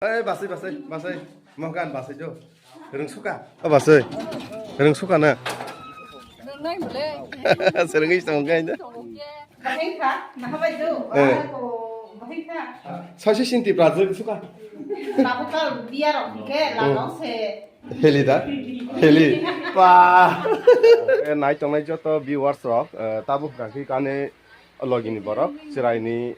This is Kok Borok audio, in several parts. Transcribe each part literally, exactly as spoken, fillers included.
Ei, basai, basai, basai. Mohgan basai jo. Rwngsuka. O basai. Rwngsuka na. Rwngnai mole. Serengis tong kai na. Bahai kha, nahabai do. Eh. Bahai kha. Saisi sinti brazil suka. Labu kal biya rok ke, hmm, lagao se. Heli da? Heli. Pa. Eh, nai tongnai joto viewers rok, eh, tabuk kaki kane logini borok, chwraini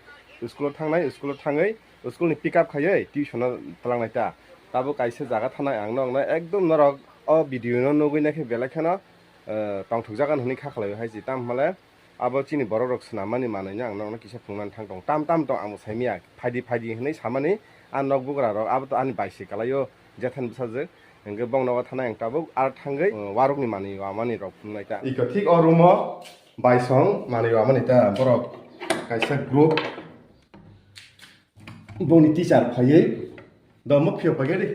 school o thangnai, school o thangwi, school ni pick up khaiwi tuition o twlangnai ta. Tabuk kaisa jaga thanai ang noknai ekdom norok o video no nugwi naikhe belai kheno, eh, tongthokjak hinwi kha khlaiwi hai si. Tamo hwnle abo chini borok rok swnammani manwi no ang nokno kisa phunuknani thang tong. Tam tam tong ang bo saimanya. Phaidi phaidi hinwi samani a nok bugra rok abo to ani bai se kalaio jethani bwsajwk. Hwnkhe bong nogo thanai ang tabuk ar thangwi, uh, warukni manwi wamani rok phunuknai ta. Iko thik o room o baisong manwi wamani ta borok kaisa group bongni teacher phaiwi do mo phiyok paikha di.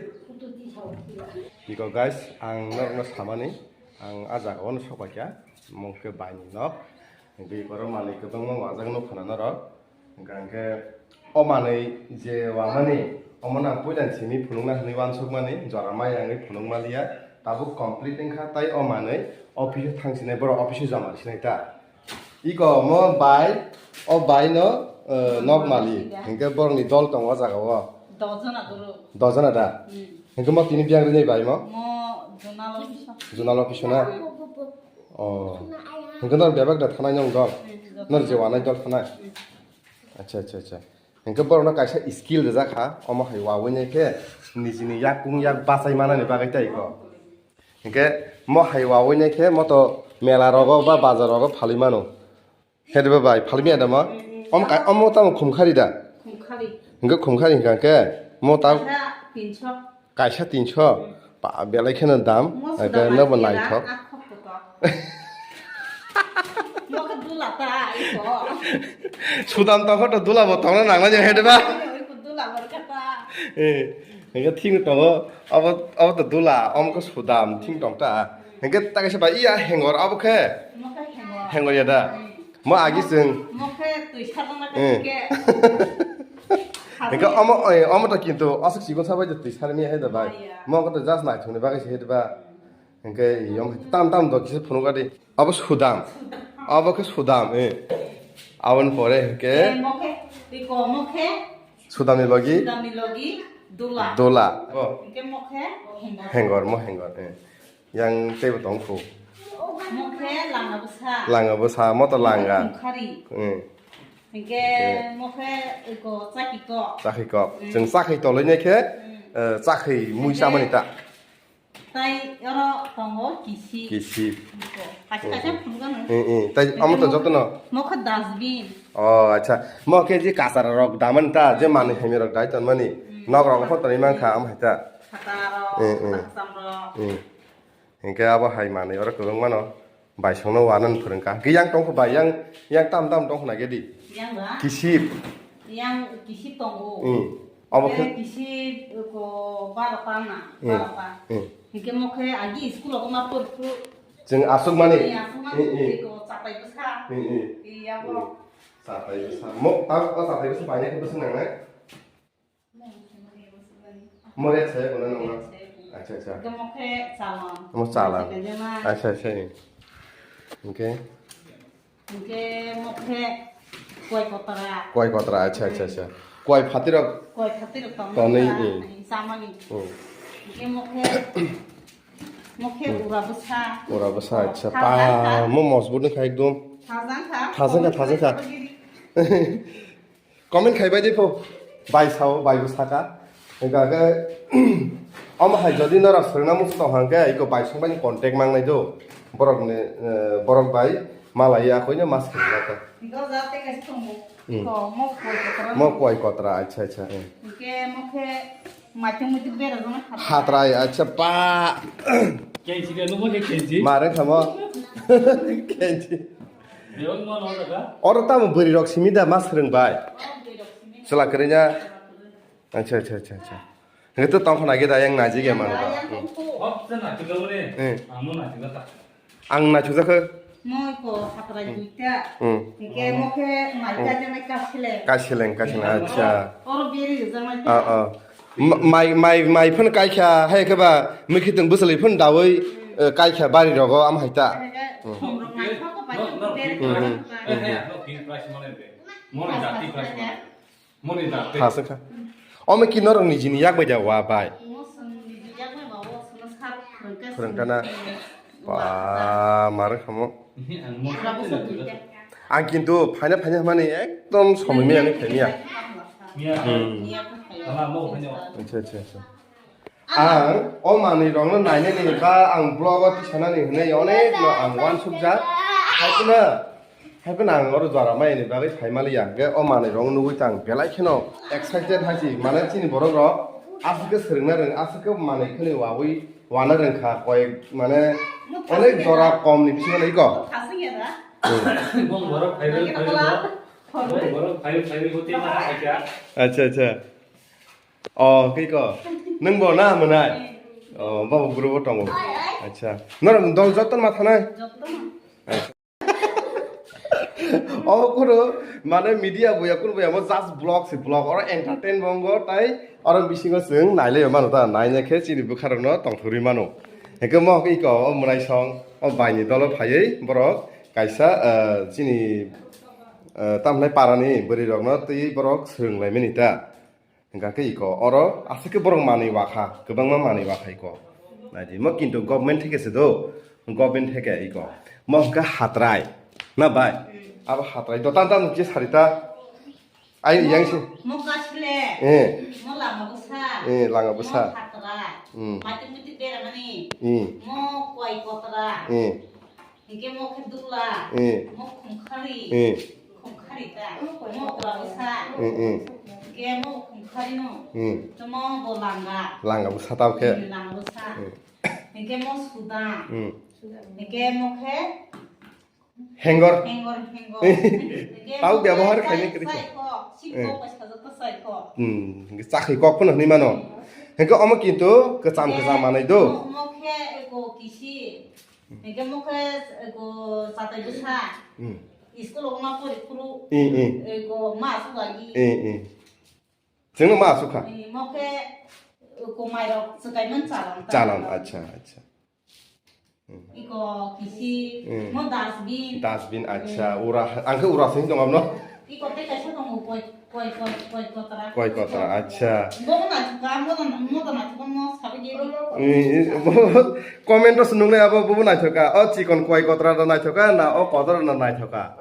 Iko guys, ang norokno samani, ang a jaga o no sok paikha, mungkhe baini nok. Hwnkhe borok manwi kwbangma wajak nukha na norok. Hwnkhe o manwi je wamani, omo nang puila simi phunukna hinwi uansukmani, jora maya wngwi phunukma liya, tabuk complete wngkha, tai o manwi office o thangsinai, borok office o joma sinai ta. Iko omo bai, o bai no, eh, nok mali, hwnkhe borokni dol tongo o jaga o. Dojona guru. Dojona da? Hmm. Hwnkhe mo tini biyang rinai bai mo? Mo zonal office o. Zonal office o na? Oh. Hwnkhe nor bebak da thanai nong dol? Hmm, nor je wanai dol thanai? Hmm. Acha, acha, acha. Hwnkhe borokno kaisa skill rijak kha, omo hai wawi nai khe nijini yakung yak bachai manani bagwi tai kho. Hwnkhe mo hai wawi nai khe mo to mela rogo ba bazar rogo phalwi mano. He de ba bai, phalwi maya da mo? Omo ka-, omo tamo khumkhari da? Khumkhari. Hwnkhe khumkhari hwnkha khe mo ta Kaisa tinso. Kaisa tinso? Hmm. Ba, belai kheno dam. Mo suda bai nobo khe da, naithok. A khok kotor. Mo khe dula ta, iko. Sudam tongkha to dula bo tongna nangna je hede ba. Iko dula bo kha ta. Eh, hwnkhe thik tongo, abo, abo to dula, omo khe sudam, thik tong ta. Hwnkhe ta kaisa bai iya hengor abo khe. Mo khe hengor. Hengor ya da? Hmm. Mo agi chwng. Mo khe twi sarjakna khe. Eh. Hwnkhe omo, eh, omo to kintu aswk chikon sabai twi sarmi hai da bai. Oh, yeah. Mo khe to just naithokni bagwi se hai da ba. Hwnkhe yom tam tam do kisa phunukadi. Abo sudam. Abo khe sudam, eh. Aboni pore hwnkhe. Eh, mo khe, iko mo khe. Sudamni logi. Sudamni logi, dula. Dula. Oh. Hwnkhe mo khe hengor. Hengor, mo hengor, eh. Yang teibo tong kho. Mo khe langa bwsa. Langa bwsa, mo to langa. Khumkhari. Hmm. Hwnkhe mo khe iko chakhi kok. Chakhi kok. Hmm. Chwng chakhi tolwi nai khe, hmm, eh, chakhi mui chamani ta. Tai oro tongo kisip. Kisip. Iko. Kaisa kaisa phunukgano. Hmm, hmm. Tai omo to jotono. Mo khe dustbin. Oh, acha. Mo khe je kachara rok damani ta, je manwi hamya rok dai tonmani. Hmm. Nok rok pho tonwi mankha, am hai ta. Khata rok, hmm, hmm, khata kwcham rok. Hmm. Hingke abo hai manwi oro kwbangmano baisongno wanani phwrwngkha. Hingke yang tongkha bai, yang, yang tam tam tongkha naikhe di. Yang ba? Kisip. Yang kisip tongo. Hmm. Obo khe kisip ko baro ta na, hmm, baro ta. Hmm. Hingke mo khe agi school o ma por phuru. Chwng aswk mani. Iya, aswk mani. Hmm, hmm. Ko chapai bwsa. Hmm, hmm. Iya bo. Hmm. Chapai bwsa. Mo ta, ta chapai bwsa bainai khe bwswk nangnai? Mo red saya guna nungna. Acha, acha. Mo khe chalon. Mo chalon. Acha, acha. Oke. Oke, mo khe koi kotra. Koi kotra, acha, acha, acha. Koi phatirok. Koi phatirok tong. Toni, eh. Samani. Hmm. Oke, mo khe, mo khe ura bwsa. Ura bwsa, acha. Thajang kha. Pa, mo mosbut ni kha ekdom. Thajang kha. Thajang kha, thajang kha. Comment khai bai de pho. Bai sao, bai bo saka. Hingka khe, omo hai jodi norok swrwngna muchung tong hang khe, iko bai song bai contact mang nai do. Borok ni, eh, borok bai malai ya koi no mas khe na khe. Iko ja te kaisa tongo. Hmm. Ko mo koi kotra. Mo koi kotra, acha, acha, hmm. Hingke mo khe maitung muitung bera jona khatra. Hatrai, acha, pa. Kenchi ke, no mo ke kenchi? Mare khamo. Kenchi. Oro tamo bwrwi rok simi da ma swrwng bai. Chwla kwrwi na. Acha, acha, acha, acha. Hwnkhe to tongkha nai khe da yang naijik ya mano da. Hmm. Ang naithok jakha. Moi ko hatrai duita. Hmm. Hingke mo khe mai ka janai ka seleng. Ka seleng, ka seleng, acha. Oro beri janai. Ah, ah. Ma-, mai, mai, mai phano kaikha, hai khe ba mikhitung bwswlwi phano dawi, eh, kaikha bari rogo, am hai ta. Hmm. Hmm, hmm. Moni jati price mane. Moni jati. Thaswk kha. Omo ki norok nijini yak bai da wa bai. Phwrwngkha na. Ba, mar khamo. Ang kintu phaina phaina mani ekdom somoi maya ni phaimya. Hmm. Acha, acha, acha. Ang o manwi rokno nainani ba ang vlog o tisanani hinwi onek no ang uansukjak. Hai phano, hai phano ang oro jora mayani bagwi phai maliya. Hwnkhe o manwi rokno nugwi tang belai kheno excited hai si. Mane chini borok rok aswk khe swrwngna rwng, aswk khe manwi kheno wawi wana rwngkha. Koi mane onek jora kom ni bisingo nai ko. Bong borok phaiwi phaiwi bo. Bong borok phaiwi phaiwi bo tei ma khaikha. Acha, acha. Oh, kiko. Nung bo na mwnai? Oh, babu guru bo tongo. Acha. Norok dol joto ma thanai? Joto. Acha. Oh, kuro, mane media boya, kuro boya, mo just vlog si vlog. Oro entertain bongo, tai oro bisingo chwng nailai mano ta, naina khe chini bwkha rokno tongthorwi mano. Heke mo kiko, o mwnai song, o baini dolo phaiwi borok kaisa, eh, chini, eh, tamhnai parani bwrwi rokno twi borok swrwng laimani ta. Hingkha khe iko oro aswk khe borok manwi wakha, kwbangma manwi wakha iko. Naidi mo kintu government theke se do, government theke iko. Mo hingkha hatrai, na bai? Abo hatrai do tan tan je sarita. Ai yang se. Mo kasle. Eh. Mo lama bwsa. Eh, lama bwsa. Mo hatrai. Hmm. Mati mati beramani. Hmm. Mo koi kotra. Eh. Hingke mo khe dula, eh, mo khumkhari, eh, khumkhari ta, mo kla bwsa, eh, eh, hingke mo khumkhari no, eh, tamo bo langa. Langa bwsa tao khe. Hmm, langa bwsa. Eh. Hingke mo suda, hmm, hingke mo khe hengor. Hengor, hengor. Hingke tao mo khe byabohar sai, khaini kwrwi kha. Sai kho, sik kho, eh, paisa jata sai kho. Hmm, hingke chakhwi kok phano hwnwi mano. Hingke omo kintu kwcham, hingke kwcham manwi do. Mo, mo khe eko kisi. Hingke mo khe, eko, chatai bwsa. Hmm. School o ma pori phuru. Hmm, hmm. Eko, ma asuk agi. Hmm, hmm. Chwngno ma asuk kha? Hmm, mo khe, eko, mairok swkaiman chalan ta. Chalan, acha, acha. Hmm. Eko, kisi, hmm, mo dustbin. Dustbin, acha. Hmm. Ura, ang khe ura sing tong abno. Eko tei kaisa tongo, koi, koi, koi, koi kotra. Koi kotra, acha. Bo bo naithoka, mo to, mo to naithoka, mo sabi di. Eh, bo, comment o se nungnai abo, bo bo naithoka. O chikon koi kotra no naithoka, na o kotor no naithoka.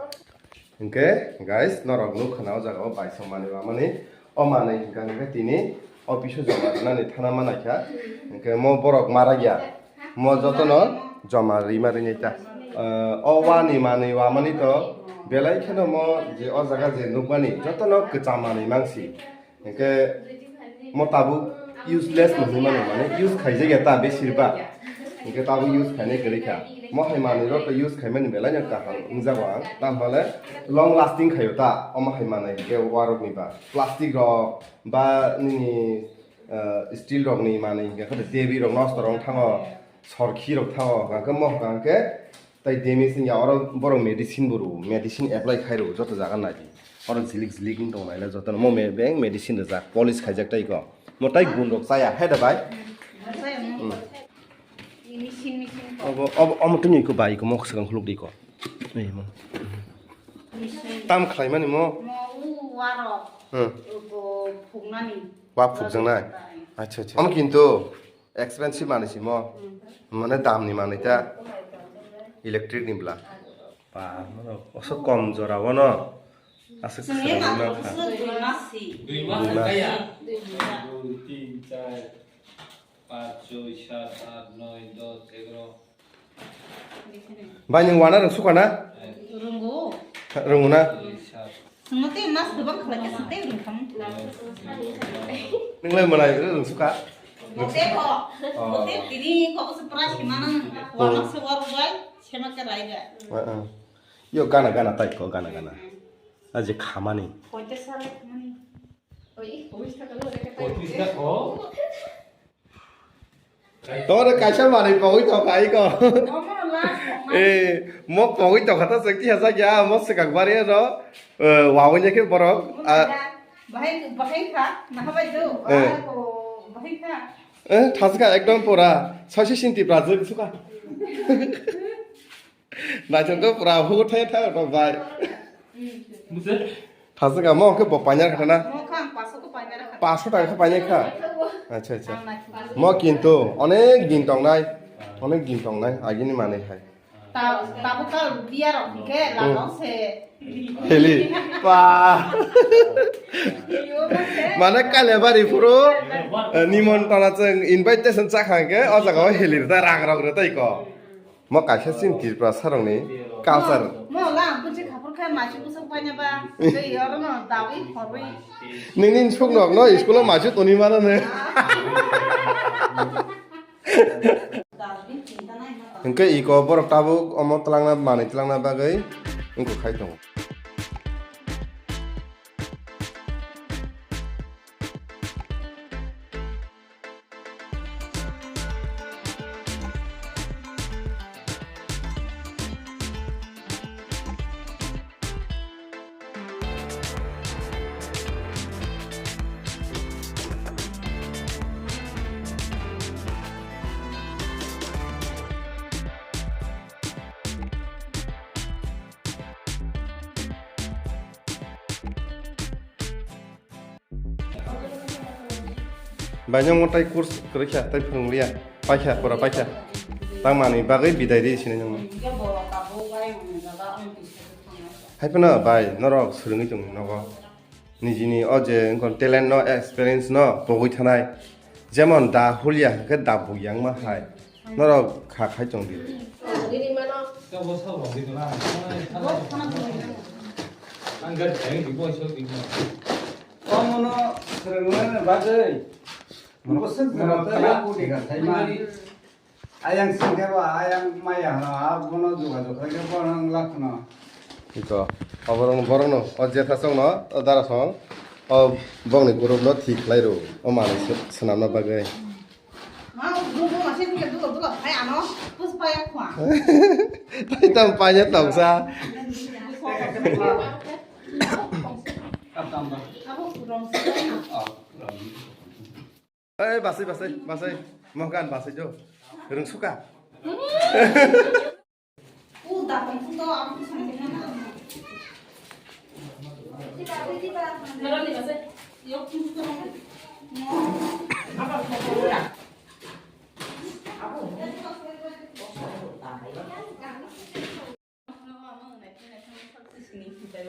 Hingke, guys, norok nukha na o jaga o baisong manwi wamani. O manwi hingka hingke tini office o joma rwnani thana ma naikha. Hingke mo borok mara ya. Mo jotono joma rima rinai ta. Eh, o wani manwi wamani to belai kheno mo je o jaga je nukmani jotono kwcham manwi mangsi. Hingke mo tabuk useless no hinwi mano, mane use khaijak ya ta besir bak. Hingke tabuk use khainai kwrwi kha. Mo hai manwi rok to use khaimani belai no kaham wngjago ang. Tamo le long lasting khaio ta, omo hai manwi hingke warok ni ba. Plastic rok ba nini, eh, steel rok ni manwi hingke khe debi rok nosto rok thango, sorkhi rok thango, hingke mo hingke Tai damage wngya oro borok medicine bo rwo, medicine apply khai rwo joto jaga nai di. Oro jilik jilik wng tong naila joto no mo me-, beng medicine rijak, polish khaijak tai ko. Mo tai gun rok chaya, he da bai? Chaya mo. Hmm. Machine, machine ko. Obo, obo, omo tini ko bai ko mo swkang khuluk di ko. Ei mo. Machine. Tam khlai mani mo? Mo u waro. Hmm. Ko phuknani. Wa phukjak nai. Acha, acha. Omo kintu Expensive manwi simo. Hmm. Mane damni manwi ta. Electric ni bwla. Ba, mano, oso kom jora wano. Aswk swrwngwi mankha. Dui mas si. Dui mas. Dui mas. Dui, tin, char, panch, choi, sat, at, noi, dos, egaro. Bai, nwng wana rwng sukha na? Rwngo. Rwngo na? Dui, sat. Nwng tei mas kwbang khlai khe se tei rwngtham. Nwngla mwnai rwng sukha? Bote ko. Oh. Bote tini ko se pura simana. Wala se waru bai, sema ke rai bai. Ah, ah. Yo gana gana tai ko gana gana. Aje khamani. Koite sale khamani. Oi, oi, ta kalo. Koite sale ko. Tore kaisa manwi pogwi tongkha iko. Omo last, omo. Eh, mo pogwi tongkha ta chwng tiya jak ya, mo swkang bari no, eh, wawanya khe borok. Omo ah. Bahai, bahai kha, naha bai do. Eh. Ah, ko. Eh, thasika ekdom pura. Sosi sinti brazil suka. Naithok to pura hugo thai thai to bai. Thasika mo ke bo panyar kha na. Mo kha ang paso ko panyar kha. Paso taka kha panyar kha. Acha acha. Mo kintu onek din tongnai. Onek din tongnai agini manwi hai. Ta-, tabuk kal biya rok hingke lama se. Heli. Pa. Mane kale bari phuru, eh, nimontana chwng invitation chakha hingke o jaga o heli rwta rang rok rwta iko. Mo kaisa chini Tripura sarokni culture. Mo, mo la ang buji khapur khe machi busuk paina ba. Tei oro no dawi khorwi. Nini suk nok no school o machi toni mano ne. Hingke iko borok tabuk omo twlangna manwi twlangna bagwi wngkuk khai tongo. Bai, nwng tai course kwrwi kha, tai phwrwng liya, paikha, pura paikha. Tang manwi bagwi bidai ri sini nwng. Hai phano bai, norok swrwngwi tong nogo. Nijini o je wngkha talent no, experience no pogwi thanai. Jemon da hulia hwnkhe da buyang ma hai. Norok kha khai tong di. Ang gari tayang di boy sok di. Omono swrwngmani bagwi. Mono swk mono tala kudi ga thaima. Ayang singkhe ba, ayang maya hano, abono jogajog khaikhe bono wng lakno. Iko, oborok borokno, o jetha songno, o dara song, o bokni group no thik khlai rw, o manwi sw-, swnamna bagwi. Ma, bumung ma sini ke dulu dulu, hai ano, pus paya khwa. Tai tam panya tongsa. Abo kurang sih. Ei, basai, basai, basai. Mohgan basai jo. Rwng suka.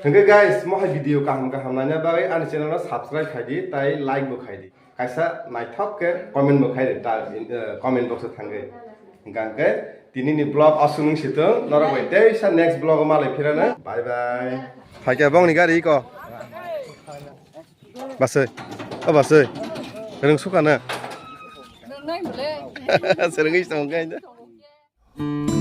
Hwnkhe guys, mohai video kaham kaham naina bagwi ani channel no subscribe khai di, tai like bo khai di. Kaisa naithok khe comment bo khai di, ta, eh, comment box o thangwi. Hwnkhe tini ni vlog aswk nung si thung, norok bai teisa next vlog o malai phirano. Bye bye. Phaikha bongni gari ko. Basai, o basai. Rwng suka na. Swrwngwi tong khe.